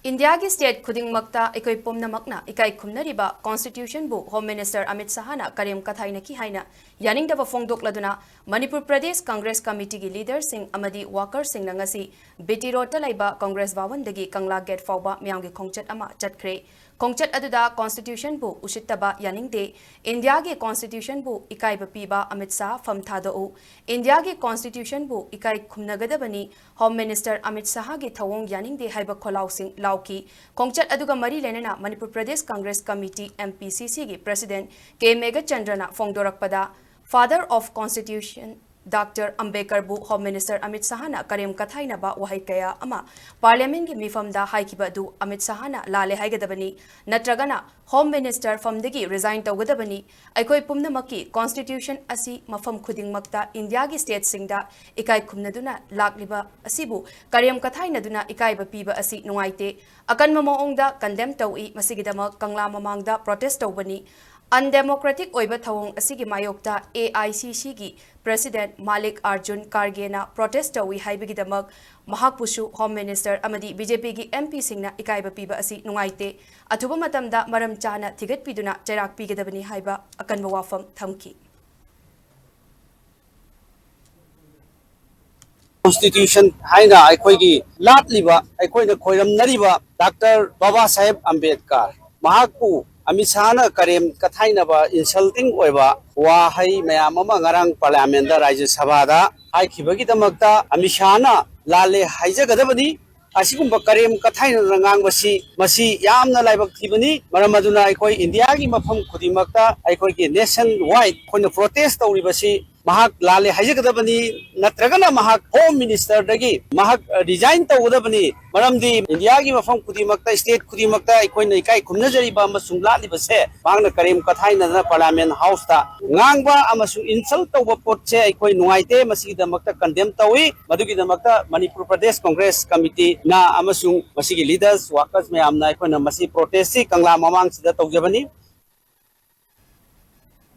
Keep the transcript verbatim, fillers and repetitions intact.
ꯏꯟꯗꯤꯌꯥꯒꯤ ꯁ꯭ꯇꯦꯠ ꯈꯨꯗꯤꯡꯃꯛꯇ ꯑꯩꯈꯣꯏ ꯄꯨꯝꯅꯃꯛꯅ ꯏꯀꯥꯏ ꯈꯨꯝꯅꯔꯤꯕ ꯀꯣꯟꯁꯇꯤꯇ꯭ꯌꯨꯁꯟꯕꯨ ꯍꯣꯝ ꯃꯤꯅꯤꯁꯇꯔ ꯑꯃꯤꯠ ꯁꯍꯥꯅ ꯀꯔꯦꯝ ꯀꯊꯥꯏꯅꯈꯤ ꯍꯥꯏꯅ ꯌꯥꯅꯤꯡꯗꯕ ꯐꯣꯡꯗꯣꯛꯂꯗꯨꯅ ꯃꯅꯤꯄꯨꯔ ꯄ꯭ꯔꯗꯦꯁ ꯀꯪꯒ꯭ꯔꯦꯁ ꯀꯃꯤꯇꯤꯒꯤ ꯂꯤꯗꯔꯁꯤꯡ ꯑꯃꯗꯤ ꯋꯥꯀꯔꯁꯤꯡꯅ ꯉꯁꯤ ꯕꯤ ꯇꯤ ꯔꯣꯗꯇ ꯂꯩꯕ ꯀꯪꯒ꯭ꯔꯦꯁ ꯚꯋꯟꯗꯒꯤ ꯀꯪꯂꯥ ꯒꯦꯠ ꯐꯥꯎꯕ ꯃꯤꯌꯥꯝꯒꯤ ꯈꯣꯡꯆꯠ ꯑꯃ ꯆꯠꯈ꯭ꯔꯦ꯫ ꯈꯣꯡꯆꯠ ꯑꯗꯨꯗ ꯀꯣꯟꯁꯇꯤꯇ꯭ꯌꯨꯁꯟꯕꯨ ꯎꯁꯤꯠꯇꯕ ꯌꯥꯅꯤꯡꯗꯦ, ꯏꯟꯗꯤꯌꯥꯒꯤ ꯀꯣꯟꯁꯇꯤꯇ꯭ꯌꯨꯁꯟꯕꯨ ꯏꯀꯥꯏꯕ ꯄꯤꯕ ꯑꯃꯤꯠ ꯁꯍꯥ ꯐꯝ ꯊꯥꯗꯣꯛꯎ, ꯏꯟꯗꯤꯌꯥꯒꯤ ꯀꯣꯟꯁꯇꯤꯇ꯭ꯌꯨꯁꯟꯕꯨ ꯏꯀꯥꯏ ꯈꯨꯝꯅꯒꯗꯕꯅꯤ, ꯍꯣꯝ ꯃꯤꯅꯤꯁꯇꯔ ꯑꯃꯤꯠ ꯁꯍꯥꯒꯤ ꯊꯧꯑꯣꯡ ꯌꯥꯅꯤꯡꯗꯦ ꯍꯥꯏꯕ ꯈꯣꯜꯂꯥꯎꯁꯤꯡ ꯂꯥꯎꯈꯤ꯫ ꯈꯣꯡꯆꯠ ꯑꯗꯨꯒ ꯃꯔꯤ ꯂꯩꯅꯅ Manipur Pradesh Congress committee, M P C C, ꯒꯤ ꯄ꯭ꯔꯁꯤꯗꯦꯟꯠ ꯀꯦ ꯃꯦꯘꯆꯟꯗ꯭ꯔꯅ ꯐꯣꯡꯗꯣꯔꯛꯄꯗ, Father of Constitution ꯗꯥꯛꯇꯔ ꯑꯝꯕꯦꯗꯀꯔꯕꯨ ꯍꯣꯝ ꯃꯤꯅꯤꯁꯇꯔ ꯑꯃꯤꯠ ꯁꯍꯥꯅ ꯀꯔꯦꯝ ꯀꯊꯥꯏꯅꯕ ꯋꯥꯍꯩ ꯀꯌꯥ ꯑꯃ ꯄꯥꯔꯂꯤꯌꯥꯃꯦꯟꯠꯀꯤ ꯃꯤꯐꯝꯗ ꯍꯥꯏꯈꯤꯕ ꯑꯗꯨ ꯑꯃꯤꯠ ꯁꯍꯥꯅ ꯂꯥꯜꯂꯦ ꯍꯥꯏꯒꯗꯕꯅꯤ, ꯅꯠꯇ꯭ꯔꯒꯅ ꯍꯣꯝ ꯃꯤꯅꯤꯁꯇꯔ ꯐꯝꯗꯒꯤ ꯔꯤꯖꯥꯏꯟ ꯇꯧꯒꯗꯕꯅꯤ꯫ ꯑꯩꯈꯣꯏ ꯄꯨꯝꯅꯃꯛꯀꯤ ꯀꯣꯟꯁꯇꯤꯇ꯭ꯌꯨꯁꯟ ꯑꯁꯤ ꯃꯐꯝ ꯈꯨꯗꯤꯡꯃꯛꯇ ꯏꯟꯗꯤꯌꯥꯒꯤ ꯁ꯭ꯇꯦꯠꯁꯤꯡꯗ ꯏꯀꯥꯏ ꯈꯨꯝꯅꯗꯨꯅ ꯂꯥꯛꯂꯤꯕ ꯑꯁꯤꯕꯨ ꯀꯔꯦꯝ ꯀꯊꯥꯏꯅꯗꯨꯅ ꯏꯀꯥꯏꯕ ꯄꯤꯕ ꯑꯁꯤ ꯅꯨꯡꯉꯥꯏꯇꯦ꯫ ꯑꯀꯟꯕ ꯃꯑꯣꯡꯗ ꯀꯟꯗꯦꯝ ꯇꯧꯏ꯫ ꯃꯁꯤꯒꯤꯗꯃꯛ ꯀꯪꯂꯥ ꯃꯃꯥꯡꯗ ꯄ꯭ꯔꯣꯇꯦꯁ ꯇꯧꯕꯅꯤ꯫ ꯑꯟꯗꯦꯃꯣꯀ꯭ꯔꯦꯇꯤꯛ ꯑꯣꯏꯕ ꯊꯧꯑꯣꯡ ꯑꯁꯤꯒꯤ ꯃꯥꯌꯣꯛꯇ A I C C ꯒꯤ ꯄ꯭ꯔꯁꯤꯗꯦꯟꯠ ꯃꯥꯂꯤꯛ ꯑꯥꯔꯖꯨꯟ ꯈꯥꯔꯒꯦꯅ ꯄ꯭ꯔꯣꯇꯦꯁ ꯇꯧꯏ ꯍꯥꯏꯕꯒꯤꯗꯃꯛ ꯃꯍꯥꯛꯄꯨꯁꯨ ꯍꯣꯝ ꯃꯤꯅꯤꯁꯇꯔ ꯑꯃꯗꯤ B J P ꯒꯤ M P ꯁꯤꯡꯅ ꯏꯀꯥꯏꯕ ꯄꯤꯕ ꯑꯁꯤ ꯅꯨꯡꯉꯥꯏꯇꯦ꯫ ꯑꯊꯨꯕ ꯃꯇꯝꯗ ꯃꯔꯝ ꯆꯥꯅ ꯊꯤꯒꯠꯄꯤꯗꯨꯅ ꯆꯩꯔꯥꯛ ꯄꯤꯒꯗꯕꯅꯤ ꯍꯥꯏꯕ ꯑꯀꯟꯕ ꯋꯥꯐꯝ ꯊꯝꯈꯤ꯫ ꯀꯣꯟꯁꯇꯤꯇ꯭ꯌꯨꯁꯟ ꯍꯥꯏꯅ ꯑꯩꯈꯣꯏꯒꯤ ꯂꯥꯠꯂꯤꯕ, ꯑꯩꯈꯣꯏꯅ ꯈꯣꯏꯔꯝꯅꯔꯤꯕ ꯗꯥꯛꯇꯔ ꯕꯥꯕꯥ ꯁꯥꯍꯦꯕ ꯑꯝꯕꯦꯗꯀꯔ, ꯃꯍꯥꯛꯄꯨ ꯑꯃꯤꯠ ꯁꯍꯥꯅ ꯀꯔꯦꯝ ꯀꯊꯥꯏꯅꯕ, ꯏꯟꯁꯜꯇꯤꯡ ꯑꯣꯏꯕ ꯋꯥꯍꯩ ꯃꯌꯥꯝ ꯑꯃ ꯉꯔꯥꯡ ꯄꯥꯔꯂꯤꯌꯥꯃꯦꯟꯗ, ꯔꯥꯖ꯭ꯌ ꯁꯚꯥꯗ ꯍꯥꯏꯈꯤꯕꯒꯤꯗꯃꯛꯇ ꯑꯃꯤꯠ ꯁꯍꯥꯅ ꯂꯥꯜꯂꯦ ꯍꯥꯏꯖꯒꯗꯕꯅꯤ꯫ ꯑꯁꯤꯒꯨꯝꯕ ꯀꯔꯦꯝ ꯀꯊꯥꯏꯅꯅ ꯉꯥꯡꯕꯁꯤ, ꯃꯁꯤ ꯌꯥꯝꯅ ꯂꯥꯏꯕꯛ ꯊꯤꯕꯅꯤ꯫ ꯃꯔꯝ ꯑꯗꯨꯅ ꯑꯩꯈꯣꯏ ꯏꯟꯗꯤꯌꯥꯒꯤ ꯃꯐꯝ ꯈꯨꯗꯤꯡꯃꯛꯇ ꯑꯩꯈꯣꯏꯒꯤ ꯅꯦꯁꯟ ꯋꯥꯏꯗ ꯑꯩꯈꯣꯏꯅ ꯄ꯭ꯔꯣꯇꯦꯁ ꯇꯧꯔꯤꯕꯁꯤ ꯃꯍꯥꯛ ꯂꯥꯜꯂꯦ ꯍꯥꯏꯖꯒꯗꯕꯅꯤ, ꯅꯠꯇ꯭ꯔꯒꯅ ꯃꯍꯥꯛ ꯍꯣꯝ ꯃꯤꯅꯤꯁꯇꯔꯗꯒꯤ ꯃꯍꯥꯛ ꯔꯤꯖꯥꯏꯟ ꯇꯧꯒꯗꯕꯅꯤ꯫ ꯃꯔꯝꯗꯤ ꯏꯟꯗꯤꯌꯥꯒꯤ ꯃꯐꯝ ꯈꯨꯗꯤꯡꯃꯛꯇ, ꯁ꯭ꯇꯦꯠ ꯈꯨꯗꯤꯡꯃꯛꯇ ꯑꯩꯈꯣꯏꯅ ꯏꯀꯥꯏ ꯈꯨꯝꯅꯖꯔꯤꯕ ꯑꯃꯁꯨꯡ ꯂꯥꯠꯂꯤꯕꯁꯦ ꯃꯍꯥꯛꯅ ꯀꯔꯦꯝ ꯀꯊꯥꯏꯅꯗꯅ ꯄꯥꯔꯂꯤꯌꯥꯃꯦꯟ ꯍꯥꯎꯁꯇ ꯉꯥꯡꯕ ꯑꯃꯁꯨꯡ ꯏꯟꯁꯜ ꯇꯧꯕ ꯄꯣꯠꯁꯦ ꯑꯩꯈꯣꯏ ꯅꯨꯡꯉꯥꯏꯇꯦ꯫ ꯃꯁꯤꯒꯤꯗꯃꯛꯇ ꯀꯟꯗꯦꯝ ꯇꯧꯏ꯫ ꯃꯗꯨꯒꯤꯗꯃꯛꯇ ꯃꯅꯤꯄꯨꯔ ꯄ꯭ꯔꯗꯦꯁ ꯀꯪꯒ꯭ꯔꯦꯁ ꯀꯃꯤꯇꯤꯅ ꯑꯃꯁꯨꯡ ꯃꯁꯤꯒꯤ ꯂꯤꯗꯔꯁ, ꯋꯥꯀꯔꯁ ꯃꯌꯥꯝꯅ ꯑꯩꯈꯣꯏꯅ ꯃꯁꯤ ꯄ꯭ꯔꯣꯇꯦꯁꯁꯤ ꯀꯪꯂꯥ ꯃꯃꯥꯡꯁꯤꯗ ꯇꯧꯖꯕꯅꯤ꯫